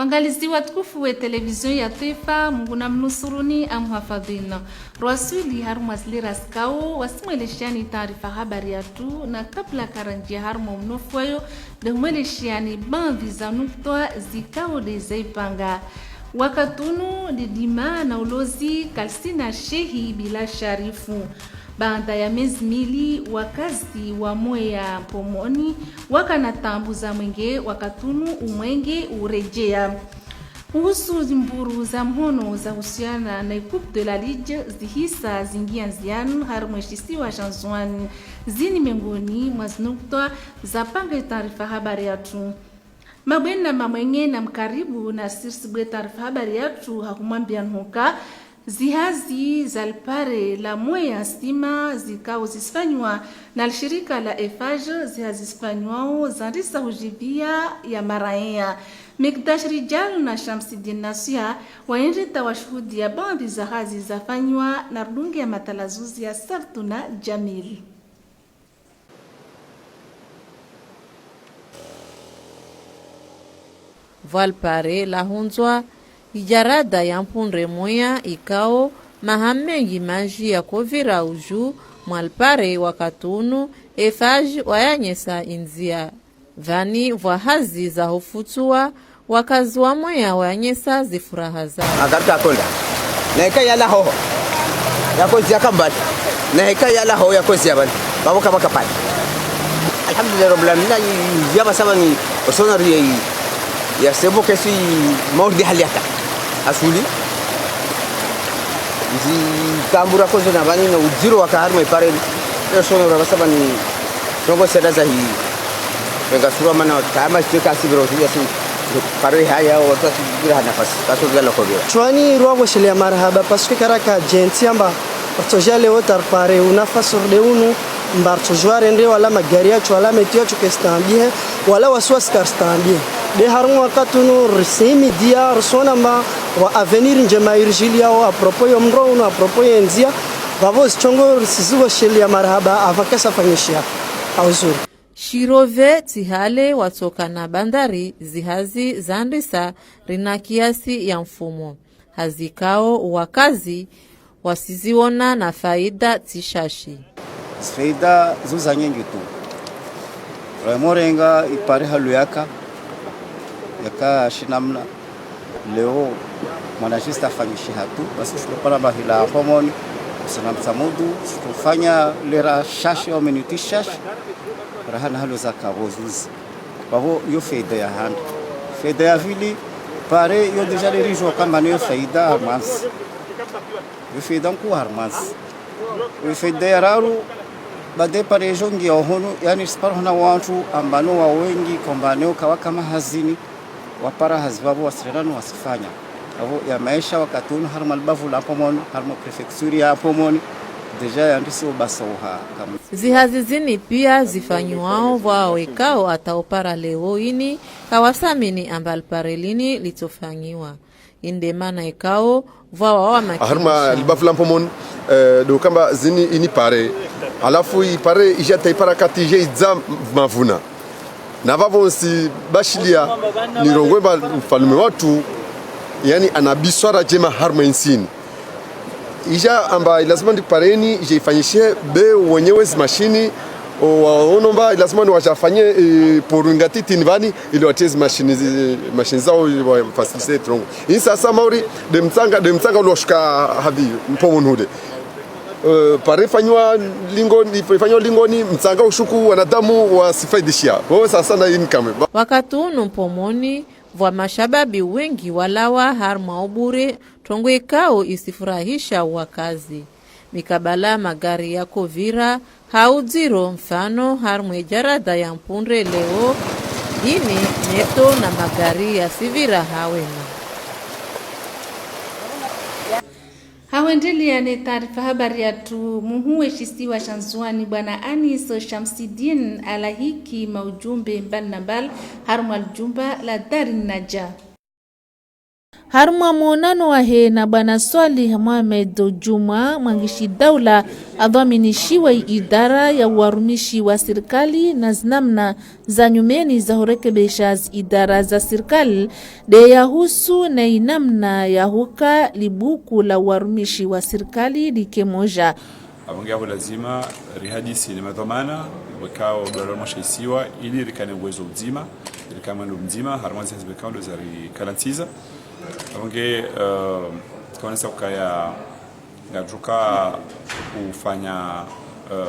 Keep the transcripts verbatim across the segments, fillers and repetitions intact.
Angalizi watukufu we televizio ya twaifa, Mungu namnusuruni, amuhafadhwini. Rwaswili harumwa zilera zikao, wasimweleshani taarifa habari yatru, na kabla karandjia harumwa unofu wayo, de humweleshani baadhwi za nukta zikao de zaipanga. Wakati unu, didima na ulozi kalisina shehi bila sharifu. Baanda ya mezi mili, wakazi wa Mweya Mpomoni wakana taabu za mwenge, wakati unu umwenge uredjea. Uhusu zimburu za mhono zahusiana na Coupe de la Ligue, zihisa zingia ndziani harumwa eshisiwa sha Ndzuani. Zini miongoni mwa zinukta zapanga etaarifa habari yatru. Mabwana mamwenye na mkaribu na sisi bwe taarifa habari yatru, hakumwambia nuka zihazi za lipare la Mweya Stima zikao zisifanywa na lishirika la Eiffage, zihazi zifanywao zandisa hujivia ya maraya. Mikdash Rijal na Shamsidine Nasia waendreta washuhudia baadhwi za hazi zafanywa na rudunge ya matalazuzi ya Sartuna Jamil. Vwa lipare lahundzwa ijarada ya mpundre Mweya ikao maha mengi maji yakovira uju mwa lipare wakati unu Eiffage wayanyesa indzia. Vani vwa hazi za hufutsuwa, wakazi wa Mweya wanyesa zifuraha zao. Agarta akonda. Na heka yala hoho. Yakozia kambali. Na heka yala hoho yakozia bali. Babo kaba kapali. Alhamdulillah Rabbil Alamin. Na yaba sabani osona ri ya sebo kesi maurdi haliata. Asuli. Nzi tambura kozo na bani na udziro waka harumwa ipare. Osona ri basa bani. Tongo seda zahi. Wenga sura mana kama sio kasi biro ya si. Pare haya watu si bila nafasi. Kaso bila loko bila. Shwani rwa voshelea marahaba parce que karaka djentsi amba. Watsoja leo tarpare una fasur de unu. Mba rtsojua rende wala magari yatru wala meti yatru kestambihe. Wala wasi wasi karstambihe. De harumwa wakati unu risimi dia risona mba wa avenir ndjema irijiliao à propos yo mro unu à propos ye ndzia. Vavo zitrongo risizivo sheli ya marahaba avakasa fanyishia. Auzuri. Shirove tsi hale watsoka na bandari zihazi zandrisa rina kiasi ya mfumo. Hazi kao wakazi wasiziona na faida tsi shashi. Faida zo za nyengi tu. Ramorenga ipare halu yaka, yaka shinamna. Leo mwana jista afanyishiha tu, basi shukuru para bahila Mpomoni, usina mtsamudu, shukufanya lera shashi au minuti shashi, rahana halo za kavo zuzi. Pavo yo faida ya handa. Faida ya vili, pare yo déjà le rijo kamba yo faida harumwa ntsi. Yo faida nkuu harumwa ntsi. Yo faida ya raru, bade pare jo ngi ya hono, yani siparo hona wantru ambao wa wengi, kombao kawaka mahazini, wapara hazi vavo wasirerano wasifanya. Avo ya maesha wakati unu harumwa libavu la Mpomoni, harumwa préfecture ya Mpomoni, déjà yandrisi ubasa uha kama. Zihazi zini pia zifanyiwao vwa wekao ata upara leo ini, kawasamini amba lipare lini litsofanyiwa. Inde mana ikao vwa wawa makinisha. Harumwa libavu la Mpomoni, eh, do kamba zini ini pare. Halafu ipare ija ta ipara kati ije idza mavuna. Na vavo nsi bashilia nirongoe mba mfalume watru, yani ana biswara djema harumwa intsini. Ija amba ilazima ndi pareni, ije ifanyishe be wenyewe zimashini, o, waono mba ilazima ni wajafanye, e, poru ngatiti ni vani, ili watie zimashini, zi-, mashini zao, wa faciliter trongo. Ini sasa mauri, de mtsanga, de mtsanga ulo shuka havi, Mpomoni hude. Eh, pare ifanywa lingoni, ifanywa lingoni, mtsanga ushuku wanadamu wasifaidishia. Wo sasa na income. Wakati unu Mpomoni, vwa mashababi wengi walawa harumwa ubure, trongo ikao isifurahisha wakazi. Mikabala magari yakovira, ha udziro mfano harumwa ejarada ya mpundre leo, ini neto na magari yasivira hawena. Hahwendelea ne taarifa habari yatru, muhuu we shisiwa sha Ndzuani bwana Anis Shamsidine alahiki maujumbe mbali na mbali harumwa lijumba la Dari Nadja. Harumwa mwonano wahe na bwana Swalih Mohamed Djumwa, mwandzishi daula adhwaminishiwa idara ya uwarumishi wa sirikali na zinamna za nyumeni za hurekebesha zi idara za sirikali, de yahusu na inamna ya huka libuku la uwarumishi wa sirikali like moja. Apvo nge apvo lazima rihadisi ne madhwamana wekao ndo walo harumwa she isiwa, ili rikane uwezo mdzima, rikane mwendo mdzima, harumwa zi hazi wekao ndo zarikalantsiza. Apvo nge, eh, kaonesa ukaya ngadjoka ufanya, eh,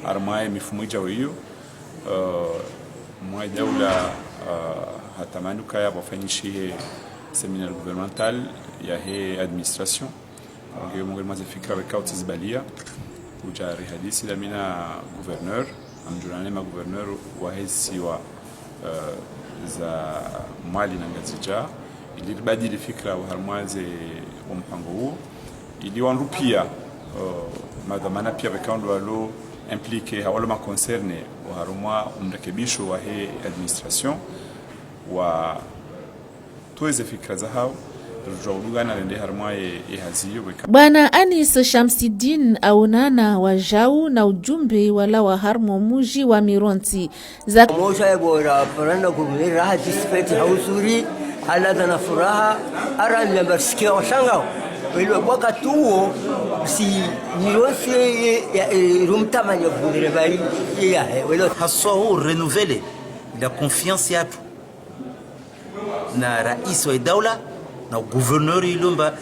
harumwa ye mifumo idjao iyo, eh, mwa daula, eh, hatamani ukaya pvwafanyishihe séminaire gouvernemental yahe administration. Apvo nge mongoni mwa ze fikira wekao tsizibalia, udja rihadisi dami na gouverneur, amdjulane ma gouverneur wahe zisiwa, eh, za Mwali na Ngazidja, ili ribadili fikira wa harumwa ze wa mpango uwo, ili wandru pia, eh, madhwamana pia wekao ndo walo impliqué, ha walo ma concernés, wa harumwa umrekebisho wahe administration, wa towe ze fikira zahao, rudjuwa udungana rende harumwa ye, ye hazi iyo weka. Bwana Anis Shamsidine aonana wajau na ujumbe walawa harumwa muji wa Mirontsi. Za moja ya bora, parana kurumira hati sifeti ha uzuri, ha ladha na furaha, ara nyamba sikia washangao. Welo wakati uwo, si Mirontsi ye, ye, ya, eh, rumtamani ya kurumira bari, ye, ya, eh, welo. Haswa hu renouveler la confiance yatru na rais wa idaula, na gouverneur ilomba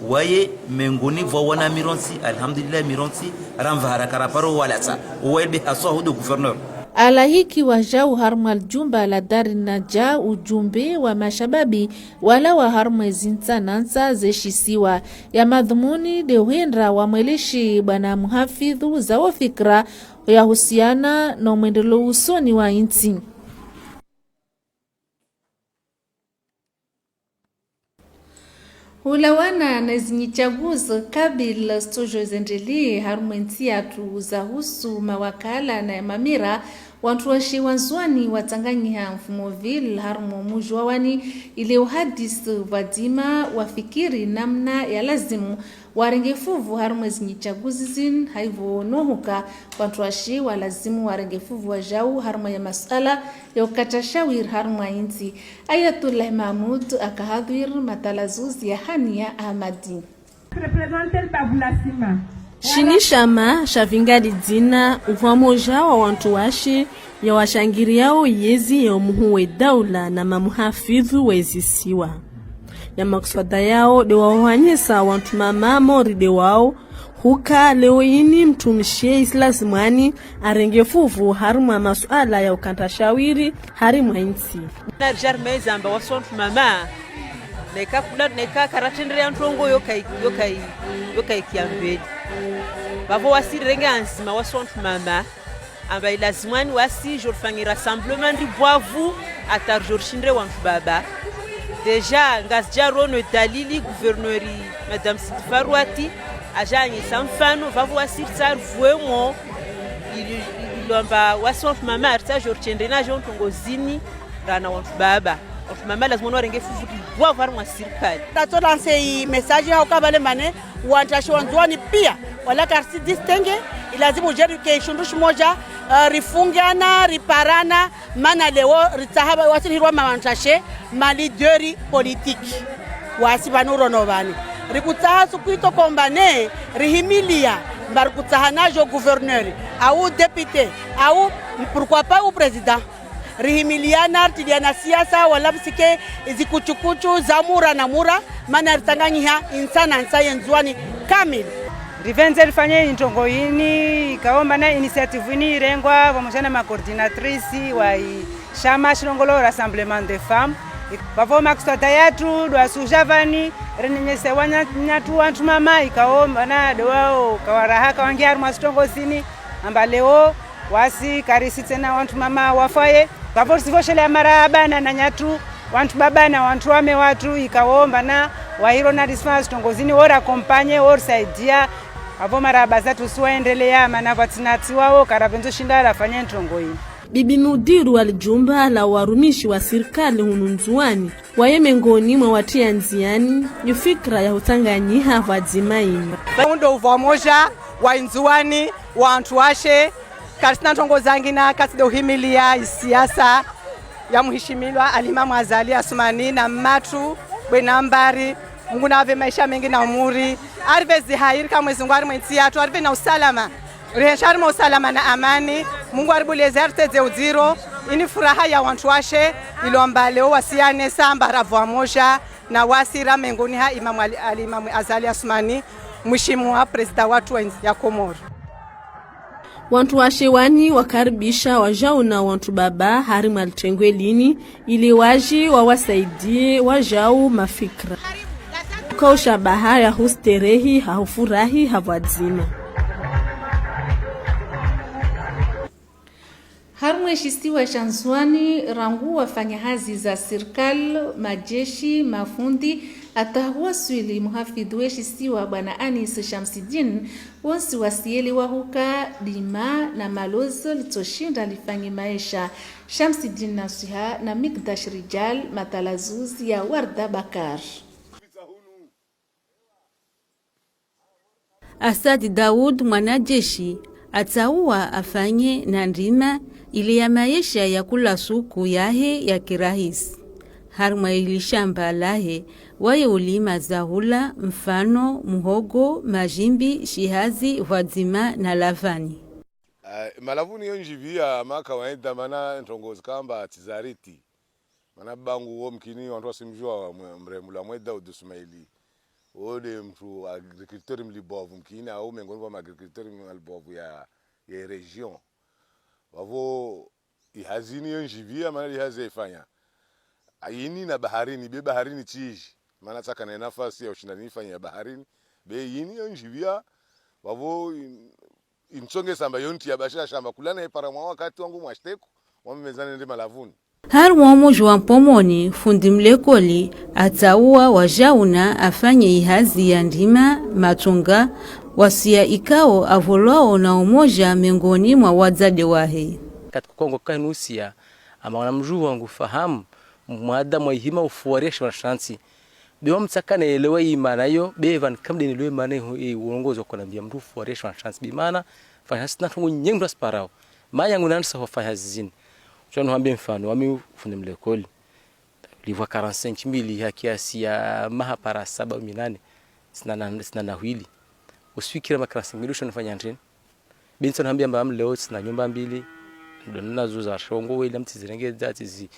waye mengoni vwa wana Mirontsi, alhamdulillah, Mirontsi, ramva haraka raparo walasa, waye be haswa hudo gouverneur. Alahiki wajau harumwa ljumba la Dari Nadja ujumbe wa mashababi walawa harumwa ezintsa na ntsa ze shisiwa. Ya madhumuni de hwendra wamweleshi bwana muhafidhu zawo fikira yahusiana no mwendelo usoni wa intsi. Hulawana na zinyi chaguzi kabla stujo zendreli harumwa entsi yatru zahusu mawakala na mamira, wantru washe wa Ndzuwani watsanganyiha mfumo ville harumwa muji wa Wani, ile uhadisi pvwadzima wafikiri namna ya lazimu warenge fuvu harumwa zinyi chaguzi zini, haivo nohuka wantru washe wa lazimu warenge fuvu wajau harumwa ya masuala ya ukata shawiri harumwa intsi. Ayatullah Mahmoud akahadhwiri matalazuzi ya Hania Ahmadi. Représenter le Babula Sima. Shini shama shavinga lidzina upvamoja wa wantru washe ya washangiriao yezi ya umuhuu we daula na mamuhafidhu wezisiwa. Ya makswada yao de wahwanyisa wantru mama mori de wao, huka leo ini mtrumishi ye Isla Zimwani arenge fuvu harumwa masuala ya ukata shawiri harumwa intsi. Na rijarmeza amba wasi wantru mama, neka kula, neka karatrendere ya ntrongo yokai, yokai, yokai kiambeli. Pvavo wasi rirenge anzima wasi wantru mama, amba ilazimu ani wasi jorifanye rassemblement ndri bwavu, ata rijorishindre wantru baba. Déjà, Ngazidja rono dalili, gouverneur Madame Sidi Farouati, aja anyesa mfano, pvavo wasi ritsa rivuemo, ili, ili, ilo amba wasi wantru mama, ritsa joritrendre na jo ntrongo zini, rana wantru baba. Wantru mama lazima warenge fuvu ndri bwavu harumwa sirikali. Tatso lancer i message ya ukabale mane, wantru washe wa Ndzuwani pia, wala karisi distinguer, ilazimu jeri ke shindru shimoja, eh, rifungiana, riparana, mana leo ritsaha ba wasi rihirwa ma wantru washe, ma leader politique. Wasi pvanu rono pvani. Rikutsaha suku itso kombane, rihimilia, mba rikutsaha na jo gouverneur, au député, au pourquoi pas au président. Rihimiliana, ritiliana siasa, wala pvusike zikuchukuchu za mura na mura, mana ritsanganyiha intsa na ntsa ye Ndzuwani kamili. Ripvendze rifanye introngo ini, ikao amba na initiative ini irengwa pvamoja na ma coordinatrice wa i shama shilongolwao Rassemblement des Femmes. Pvavo makswada yatru, do wasi uja pvani, renenyese wanya, nyatru wantru mama, ikao amba na de wao, kawaraha, kawangia harumwa zitrongo zini, amba leo, wasi karisi tsena wantru mama wafwaye. Pvavo risivoshelea marahaba na nyatru, wantru baba na wantru wame watru, ikao amba na wahiro na risifanya zitrongo zini, wori accompagner, wori saidia. Pvavo marahaba zatru si waendelea, mana pvatsina tsi wao, karapvendzo shinda rafanye ntrongo ini. Bibi mudiru wa lijumba la warumishi wa sirikali hunu Ndzuwani, waye mengoni mwa watriya ndziani ifikira ya hutsanganyiha pvwadzima inu. Undo upvwamoja wa Ndzuwani, wantru washe, karisina ntrongo zangina, katsi do uhimiliya isiasa ya muhishimilwa Alimamu Azali Asumani na mmatru bwe nambari, Mungu nawapve maesha mengi na umuri, aripve zihayiri ka Mwezi Mungu harimwa entsi yatru, aripve na usalama. Rihesha harimwa usalama na amani, Mungu aribuleze, aritsedze udziro. Ini furaha ya wantru washe, ilo amba leo wasiyanesa amba ra pvwamoja na wasi ra mengoni ha Imamu Ali, Alimamu Azali Asumani, mhishimiwa prezida watru wa entsi ya Komoro. Wantru washe wani wakaribisha wajau na wantru baba harimwa litengwe lini, ili waji wawasaidiye wajau mafikira. Ukausha bahaya husterehi, ha hufurahi, ha pvwadzima. Harimwa eshisiwa sha Ndzuwani, rangu wafanyahazi za sirikali, majeshi, mafundi, hata waswili muhafidhu weshisiwa Bwana Anis Shamsidine, wontsi wasiyelewa huka dima na malozi litsoshinda lifanye maesha. Shamsidine Nasiha na Mikdash Rijal, matalazuzi ya Warda Bakar. Asadi Daud, mwanajeshi, atsauwa afanye na ndrima ile ya maesha ya kula suku yahe ya kirahisi. Harimwa ili shamba lahe, waye ulima zahula, mfano, muhogo, majimbi, shihazi, pvwadzima na lavani. Ah, malavuni yo ndjipviya maka waenda mana ntrongo zikamba tizariti. Mana bangu wo mkini wantru wasimjua mwe-, mremula mweda udu Sumaili. Wo de mtru agriculteur mlibovu mkini, au mengoni mwa agriculteur mlibovu ya, ya région. Wavo ihazi ini yo ndjipviya, mana ihazi yaifanya. Ayini na baharini, be baharini tiji. Mana tsaka na nafasi ya ushinda nifanya ya baharini. Be ini yo ndjipviya, wavo in-, intsonge samba yonti ya bashira shamba kulana ipara mwa wakati wangu mwa shiteku, wamemezane nde malavuni. Harimwa umuji wa Mpomoni, fundi mlekoli, atsauwa wajauna afanye ihazi ya ndrima, matsunga, wasiya ikao avolwao na umoja mengoni mwa wadzade wahe. Katika Kongo kanusia, ama wana mjuhu wangu fahamu, mwada mwa ihima ufuwarisha wanashantsi. Be wa mtsaka na elewa imana yo, be van kamde nielewe mana iho, i uongozi wa kona mbia mtru ufuwarisha wanashantsi. Be mana, fanya sina ntrongo nyengi mtru asiparao. Maya ngu nanisa hufanya zini. Shwanu hambe mfano, wami fundi mlekoli. Livwa quarante-cinq mille ha kiasi ya maha para saba au minane. Sina na, sina na hwili. Usifikira ma quarante-cinq mille usho nifanya ndrini. Be ntso nihambia amba am leo sina nyumba mbili. Ndo nazo za shongo wele, mtsi zirengedza, tsi zi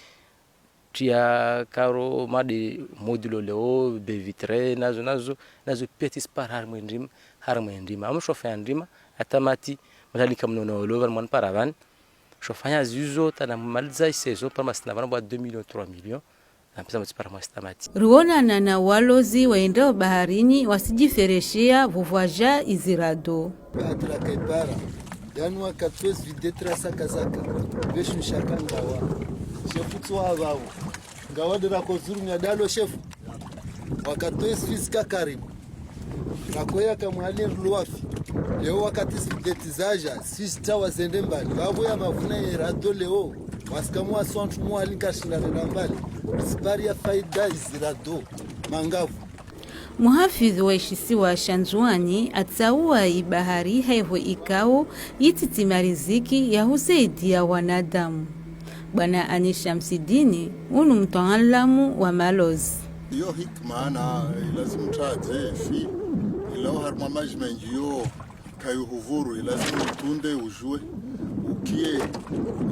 tia karo, made modulo leo, baie vitrée, nazo, nazo, nazo pia tsisipara harimwa ndrima, harimwa ndrima. Am shofanya ndrima, atamati, mtali kamnono olo, van mwan para van. Shofanya zizo, tana maliza i saison, para masina van bwa deux millions, trois millions. Na mpesa mtsipara mwa sitamati. Rionana na walozi waendao baharini wasijifereshea vuvwaja izirado. Atra kaipara. Yanu wakati wezi vide tra saka saka. Veshu nshaka ngawa. Shefu tso avao. Ngawa de rako zuru mia dalo shefu. Wakati wezi fizika karibu. Rakoya kamwali ruluwafi. Leo wakati zideti zaja, sista wazende mbali. Vavo ya mavuna ye rado leo. Wasikamu wasi wantru mwali nkashindane na mbali. Zipari ya faida izirado. Mangavu. Muhafidhu wa ishisiwa sha Ndzuwani atsauwa ibahari haivo ikao ititi mariziki ya husaidia wanadamu. Bwana Anis Shamsidine, unu mtaalamu wa malozi. Iyo hikima na ilazimu tadze fi, ilao harimwa maji menji yo kayu huvuru, ilazimu utunde ujue, ukie,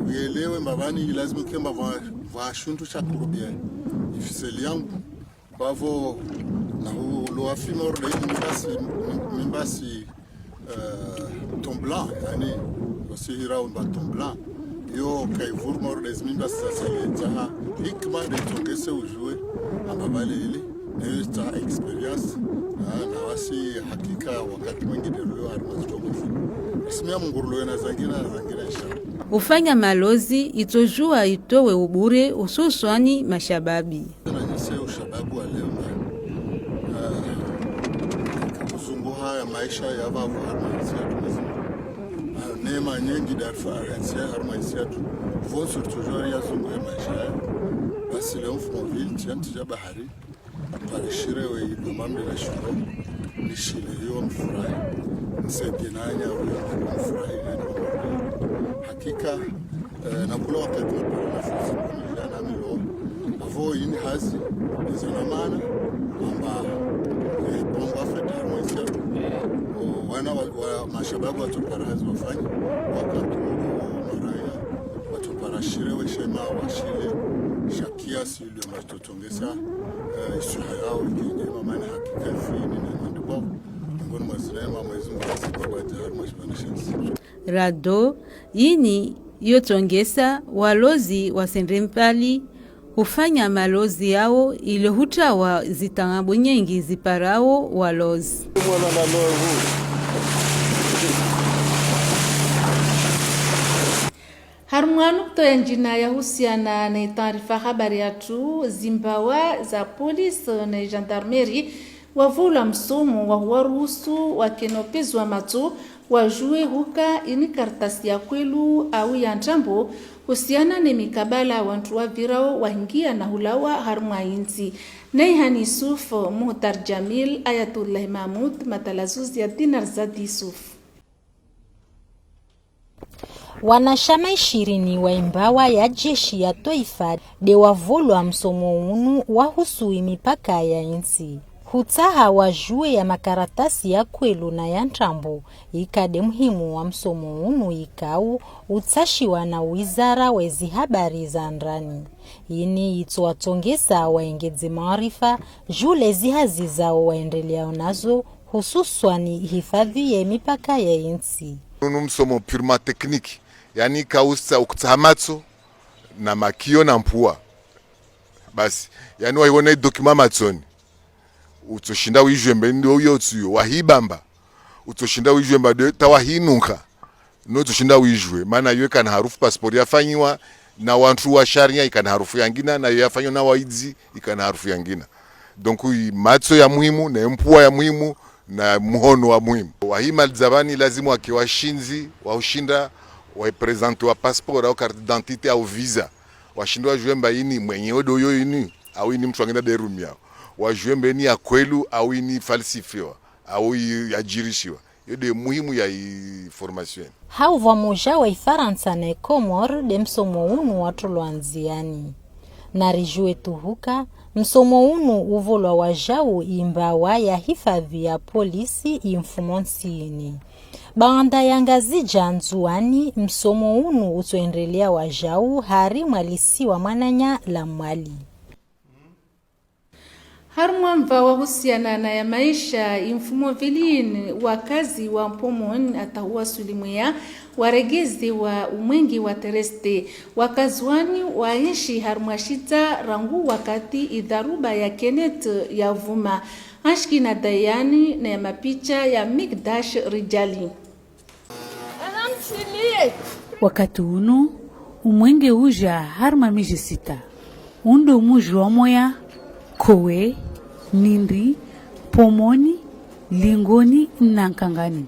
uyelewe mbavani, ilazimu ukie mbava, va shuntu sha kurubia ifiseli yangu. Bavo, na hu, lo afima orde mimbasi, mimbasi, eh, Mont Blanc, yani, wasihira umba Mont Blanc. Yo, kaivuru maorde mimbasi za sale, zaha, hikima de tongese ujue, amba vale ile, na yo zaha expérience, ah, na wasi hakika wakati mwingi de rulo harimwa zitongese. Isimia Mungu rulo na zangina, na zangina inshallah. Ufanya malozi, itojua itowe ubure, hususwani mashababi. Nanyise ushababu wa leo, eh, kuzunguha ya maisha ya vavo hama nsi ya tumezima. Ah, ne Neema nyengi nde rifa-, ritsia harumwa intsi yatru. Pvo surtout djwari yazunguha maesha yahe. Basi leo mfumo vili, ntsi ya, ntsi ya bahari. Parishire we ido mambe la shukuru. Nishile yo mfurahi. Nse dinanya we mfurahi. Hakika, eh, na kula wakati wa para nafusi, kunilia na milo. Apvo ini hazi, izo na maana, amba, eh, bongo afeta harumwa intsi yatru. O, wana wa, wa mashababu watsopara hazi wafanye, wakati wa maraya, watsopara shire we shema, washile, sha kiasi ilio mba ritsotsongesa, eh, iswiha yao, ikenge mamani hakika ifu ini na mandu kwao. Ngoni mwa zile mama izungu, kwa kwa harumwa shibana shensi. Rado, ini yotsongesa walozi wasende mbali, hufanya malozi yao ili hutrawa zitaabu nyengi ziparao walozi. Harumwa nukta ya ndjina yahusiana ne taarifa habari yatru, zimbawa za polisi ne gendarmerie wavulwa msomo wa huwaruhusu wakena upvezi wa matso wajue huka ini kartasi ya kwelu au ya ntrambo, husiana ne mikabala wantru wavirao wahingia na hulawa harumwa intsi. Naihan Yusuf, Muhtar Jamil, Ayatullah Mahmud, matalazuzi ya Dinar Zad Yusuf. Wanashama ishirini wa imbawa ya jeshi ya twaifa nde wavulwa msomo unu wahusu imipaka ya intsi. Hutsaha wajue ya makaratasi ya kwelu na ya ntrambo, ika nde muhimu wa msomo unu ikao utsashiwa na wizara wezi habari za ndani. Ini itsowatsongesa waengedze maarifa, juu le zihazi zao waendeleao nazo, hususwani hifadhi ye mipaka ya intsi. Unu msomo purement technique, yani kautsa ukutsaha matso na makio na mpua. Basi, yani wahiwona i document matsoni, utsoshinda uijue mbe ndo uyo tsuyo, wahibamba. Utsoshinda uijue mba ndo ta wahinunka. No utsoshinda uijue, mana yo ikana harufu pasipori yafanyiwa na wantru wa sharia, ikana harufu yangina, na yo yafanyiwa na waidzi, ikana harufu yangina. Donc, i matso ya muhimu, na mpua ya muhimu, na muhono wa muhimu. Wahimaliza vani lazimu wake washindzi, wahushinda, wahiprésenter wa pasipori, au carte d'identité, au visa. Washindwa wajue mba ini mwenye odo yo ini, au ini mtru angina derumia. Wajue mba ini ya kwelu, au ini falsifiwa, au i-, yajirishiwa. Yo nde muhimu ya i formation. Hau vwa muja wa Ifarantsa ne Komori nde msomo unu watolwa ndziani. Narijue tu huka, msomo unu uvolwa wajau imbawa ya hifadhi ya polisi imfumo ntsini. Baanda ya Ngazidja Ndzuani, msomo unu utsoendelea wajau harimwa lisiwa mwananya la Mwali. Harumwa mva wahusiana na ya maisha, imfumo vili ini wakazi wa Mpomoni hata huwaswili mweya waregeze wa umwenge wa tereste. Wakazi wani waenshi harumwa shidza rangu wakati idharuba ya Kenneth yavuma. Anshki na Dayani na ya mapicha ya Mikdash Rijali. Wakati unu, umwenge uja harumwa miji sita. Undo muji wa Moya, Kowe, Nindri, Mpomoni, Lingoni na Nkangani.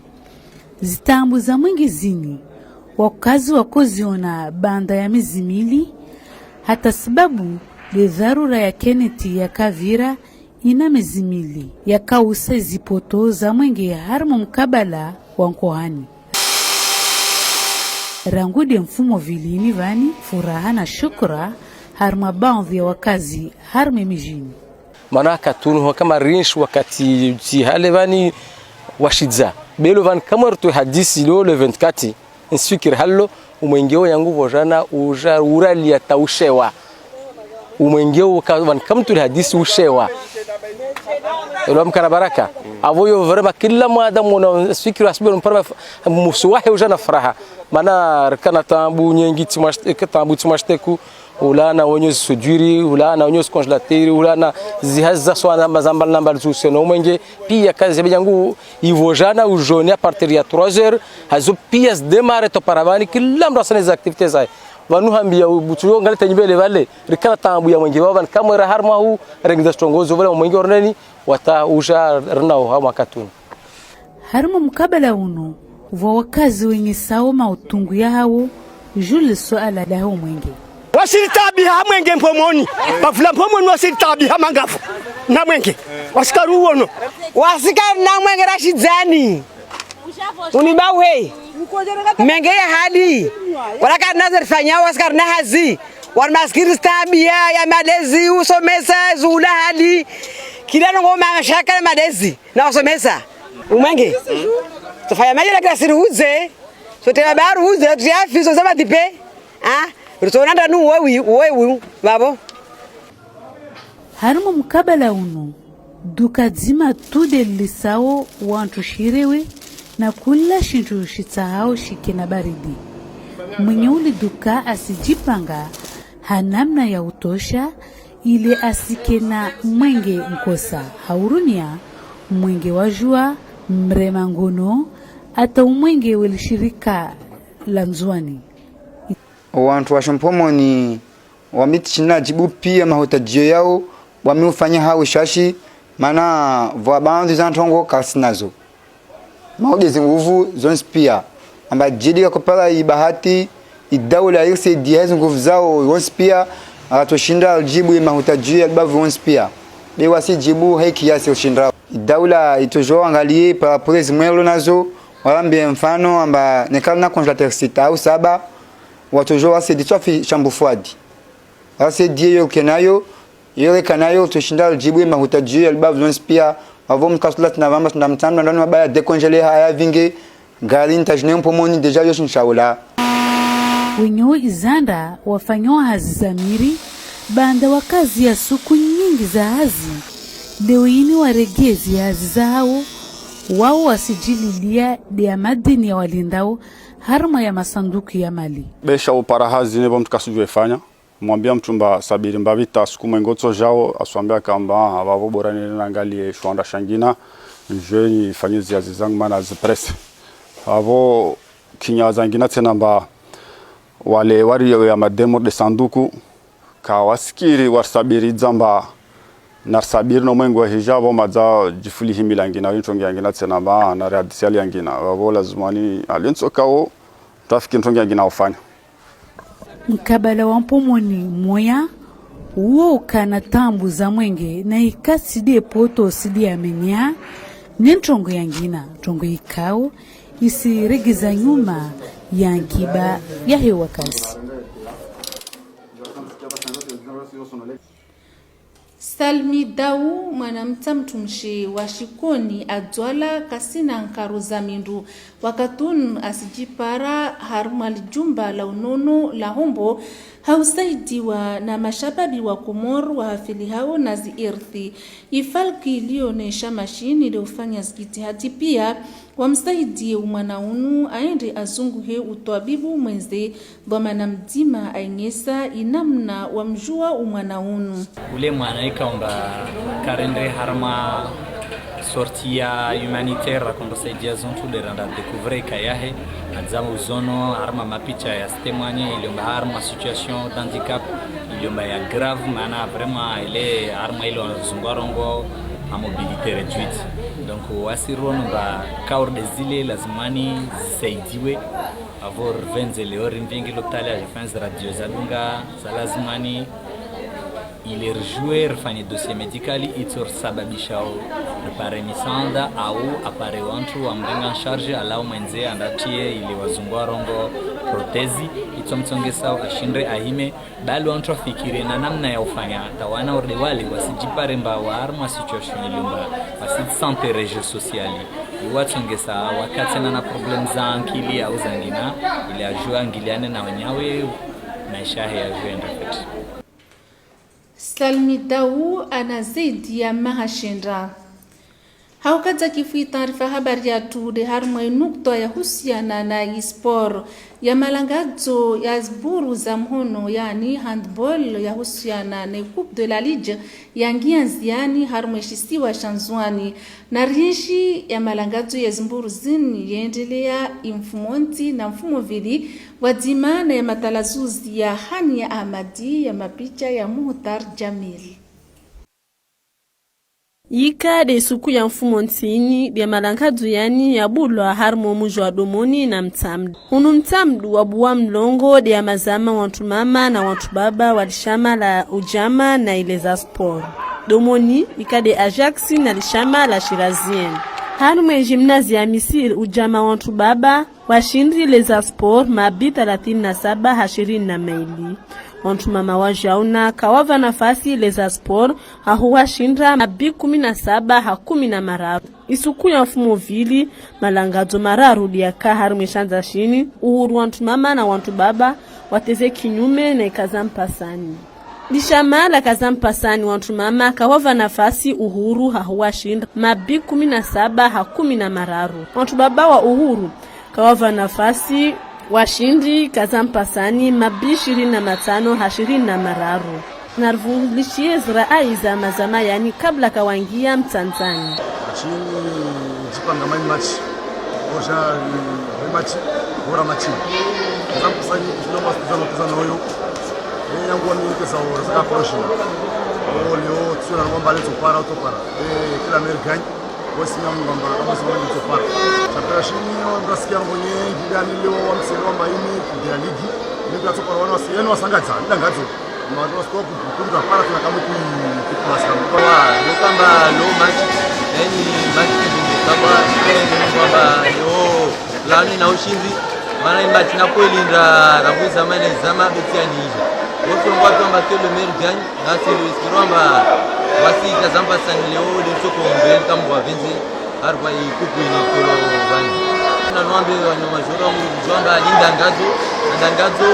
Zitaabu za mwenge zini, wakazi wakoziona baanda ya mezi mili, hata sababu nde dharura ya Kenneth yakavira ina mezi mili, yakausa zipoto za mwenge harumwa mkabala wa Nkohani. Rangu nde mfumo vili ini vani, furaha na shukra harumwa baadhwi ya wakazi harumwa mijini. Mana wakati unu ho kama rinshi wakati tsi hale vani washidza. Belo vani kamwe rutwe hadisi lo le vingt-quatre, nsifikiri halo, umwenge wo yangu vojana uja urali ya taushewa. Umwenge wo ka-, vani kamtuli hadisi ushewa. Elo mkana baraka. Avo yo vraiment kila mwanadamu una nsifikiri asubuhi umpara maf-, musu wahe uja na furaha. Mana rikana taabu nyengi tsi mwa shite-, taabu tsi mwa shiteku. Hula na wenye zi soudure, hula na wenye zi congélateur, hula na zihazi za swana mazambali na mbali zuhusiana no mwenge. Pia kazi ya be yangu ivojana ujoni à partir ya trois heures, hazo pia zidémarrer to paravani, kila mndru asane za activités zahe. Vanu hambia ubutsu yo ngale tenyibele vale, rikana taabu ya mwenge vavo vani kamwe ra harumwa hu, rengeza shitrongozo vale mwenge orneni, wata uja rina uha mwakati unu. Harumwa mkabala unu, Vwa wakazi wenyesao mautungu yahawo, Jules Soala laho mwenge. Wasi ritaabiha ha mwenge Mpomoni. Pvwa vula Mpomoni wasi ritaabiha mangavu. Na mwenge. Wasi karuwono. Wasi karina mwenge rashidzani. Unibawe. Menge ya hali. Wala karina ze rifanyao, wasi karina hazi. Wanu masikini ritaabiha ya malezi, usomesa, zula hali. Kila ndrongoo mashaka na malezi. Na usomesa. Umwenge. Tsofanya maji la kila siri udze. Sote babaru udze, tsi afi, so zama tipe. Ah, rutona ndanu wewi, wewi, babo. Harimwa mkabala unu, duka dzima tude lisao wantru shirewe na kula shintru shitsahao shikena baridi. Mwenye uli duka asidjipanga ha namna ya utosha, ile asikena mwenge nkosa. Haurunia mwenge wa juwa, mrema ngono, ata umwenge we lishirika la Ndzuwani. Wantru wa Mpomoni wami tsi shina djibu pia mahutadjio yao, wami ufanya hawe shashi, mana vwa baadhwi za ndrongoo kasinazo. Maudje zinguvu zontsi pia. Amba djidi kakopara ibahati, idaula irisaidia zinguvu zao zontsi pia, ratoshinda djibu mahutadjio ya lubavu wontsi pia. Be wasi djibu heki yasi ushinda. Idaula itsojo angalie par rapport zimwelo nazo, warambe mfano amba neka rina congélateur sita au saba, watsojo wasaidi tsi afi shambu fwadi. Wasaidi yo kenayo, yo lekanayo, tsoshinda djibu mahutadjio ya lubavu zontsi pia, wavo mkasula tsina vamba tsina mtsandwa ndani mabaya décongelé haya vinge, gari ntajine Mpomoni déjà yo shinshaula. Wenyewe izanda wafanyao hazi za miri, baanda wakazi ya suku nyingi za hazi, leo ini waregezi hazi zahao, wao wasidjililia de ya madini ya walindao, harimwa ya masanduku ya mali. Be sha upara hazi ne bo mtru kasujwe fanya. Mwambia mtru mba sabiri mba pvita suku mwengo tsojao, aswambia kamba, ah, vavo bora nile nangalie shwanda shangina, nje nifanye zihazi zangu mana zipresse. Vavo kinya zangina tsena mba wale wari ya mademo de sanduku, kawasikiri warisabiri dzamba, narisabiri no mwengo wa hija, vavo madza djifuli himi langina, wintrongi yangina tsena mba, narihadisi hali yangina, vavo lazimani, alintso kao, trafiki ntrongi yangina ufanya. Mkabala wa Mpomoni moya, uwo ukana tambu za mwenge na ikasi de poto sidi ya menya, ne ntrongo yangina, ntrongo ikao, isiregeza nyuma ya nkiba yahe wakazi. Salmi Dau, mwana mtsa mtrumshe wa Shikoni, adzwala kasina nkaro za mindru. Wakati unu asidjipara harumwa lijumba la unono la Hombo, ha usaidiwa na mashababi wa Komori wa hafili hao na zi irthi. Ifalki ilionesha mashini ile ufanya zikiti hati pia, wamsaidie umwana unu aende azunguhe utwabibu mwendze, dhwamana mdzima ainyesa inamna wamjua umwana unu. Ule mwana ikaomba karendre harumwa sortie ya humanitaire, rakondo saidia zontru de randa découvrir ka yahe, adza uzono harumwa mapicha ya stemanye, iliomba harumwa situation d'handicap, iliomba ya grave, mana vraiment ile harumwa ile wazungu warongo à mobilité réduite. Donc, wasi rono mba kaur de zile lazimani zisaidiwe. Vavo rivendze leo rimvingi lopitali ya Jafens radio zadunga, za lazimani, ile rijue rifanye dossier médical, itso risababishao ripare misanda, au apare wantru wamrenga en charge, alao mwendze andatie, ile wazungu warongo prothèse, itso mtsongesao ashindre ahime, bali wantru wafikiri na namna ya ufanya, hata wana orde wale wasidjipare mba wa harumwa situation iliomba, wasidi sentir rejet social. Iwatsongesa wakati na na problème za ankili au zangina, ili ajue angiliane na wenyawe, maisha yahe yajue enda fiti. Salmi Dau ana zaidi ya maha shenda. Haukadza kifu i taarifa habari yatru de harumwa inukta yahusiana na isport. Ya malangadzo ya ziburu za mhono, yani handball, yahusiana ne Coupe de la Ligue, yangia ndziani harumwa ishisiwa sha Ndzuani. Na rinshi ya malangadzo ya zimburu zini yendelea imfumontsi na mfumovili, pvwadzima na ya matalazuzi ya Hania Ahmadi, ya mapicha ya Muhtar Jamil. Yika de suku ya mfumo ntsini de malangadzo yani yabulwa harimwa mdji wa Domoni na Mtsamdu. Hunu Mtsamdu wabuwa mlongo de ya mazama wantru mama na wantru baba wa lishama la Ujama na ile za sport. Domoni yika de Ajax na lishama la Shirazienne. Harimwa gymnase ya Misiri Ujama wantru baba washindi le za sport mabi thalathini na saba ha shirini na maili. Wantru mama wajauna kawava nafasi le za sport hahu washindra mabi kumi na saba ha kumi na mararu. Isuku ya mfumo vili, malangadzo mararu de yaka harimwa shandza shini, uhuru wantru mama na wantru baba, wateze kinyume na ikaza mpasani. Lishama la kaza mpasani wantru mama kawava nafasi uhuru hahu washindra mabi kumi na saba ha kumi na mararu. Wantru baba wa uhuru kawava nafasi washindi kaza mpasani mabi shirini na matsano ha shirini na mararu. Narivulishie zirai za mazama yani kabla kawangia mtsandzani. Shini jipanga mani match. Oja ni match, bora match. Kaza mpasani kishilo masikizano kizano oyo. Ni yangu wa mingi kesa ora saka prochaine. O leo tsuna ngomba le tsopara, tsopara. Eh, kila American. Wasi na ngomba kama sima le tsopara. Chapela shini wa mbrasikia ngonye, gidani leo wa mselo wa maini, kidea ligi. Ni kwa tsopara wana wasi, yani wasangaza, ndangazo. Mazo stop, kundra para tuna kamu ki, ki plus kamu. Wa, lokamba lo match, yani match kizungu kamba, eh, ngomba leo. Lani na ushindi, mana imba tina kweli nda rabu zama ne zama beti ya nija. Wote ngwa tuamba que le meilleur gagne, na c'est le espérant amba wasi ita zamba sani leo, le tsoko mbele kambu wa venze, harwa i kupu ina kolo vani. Na nwambe wa nyoma jora mu jwamba linda ngazo, nda ngazo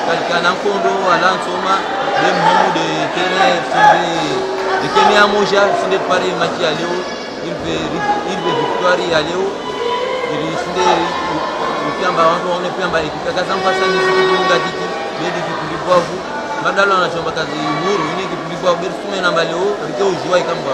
kalikana nkondo, ala nsoma, de muhimu de kene, sinde, de kene ya moja, sinde pare match ya leo, ilve, ilve victoire ya leo, ili sinde, ukiamba wangu waone piamba ikikakaza mpasani ziki dunga diki, bedi kikundi bwavu, madalo anachomba kazi huru, ini kikundi bwavu, bedi sume namba leo, rike ujua ikambwa.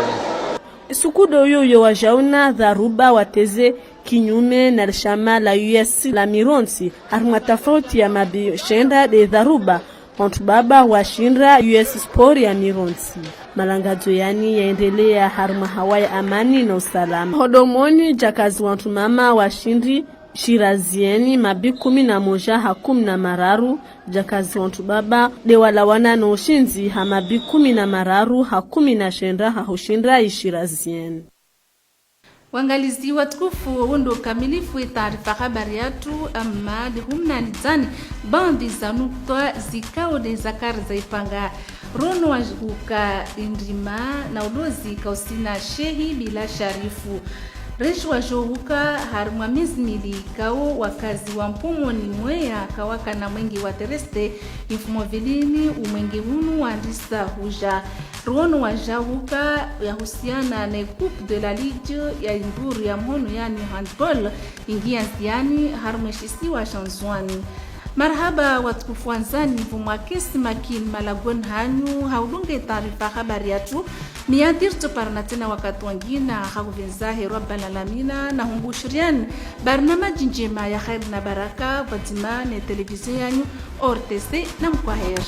Suku do yo yo wajauna dharuba wateze kinyume na lishama la U S la Mirontsi, harimwa tafauti ya mabi shenda de dharuba, wantru baba washindra U S Sport ya Mirontsi. Malangadzo yani yaendelea harimwa hawa ya amani na usalama. Ho Domoni jakazi wantru mama washindi Shirazienne mabi kumi na moja ha kumi na mararu, jakazi wantru baba de walawana no ushindzi ha mabi kumi na mararu ha kumi na shenda ha hushindra i Shirazienne. Wangalizi watukufu, undo kamilifu taarifa habari yatru, amma de humna lidzani, bandi za nukta zikao de zakari za ipanga. Rono wahuka indrima na ulozi kausina shehi bila sharifu. Reshi wajohuka harimwa mezi mili kao wakazi wa Mpomoni Mweya kawakana mwengi wa tereste, imfumo vilini umwengi unu wandisa huja. Ruono wajahuka yahusiana ne Coupe de la Ligue ya induru ya mhono yani handball, ingia ndziani harimwa eshisiwa sha Ndzuani. Marahaba watukufu wandzani, vumwa kesi makini malagoni hanyu, ha udunge taarifa habari yatru, miyadir toparana tsena wakati wangina, ha kuvendza heri wa balalamina, na humbushiriani, barnamaji ndjema ya kheri na baraka, pvadzima ne televizio yanyu, O R T C, na mkwaheri.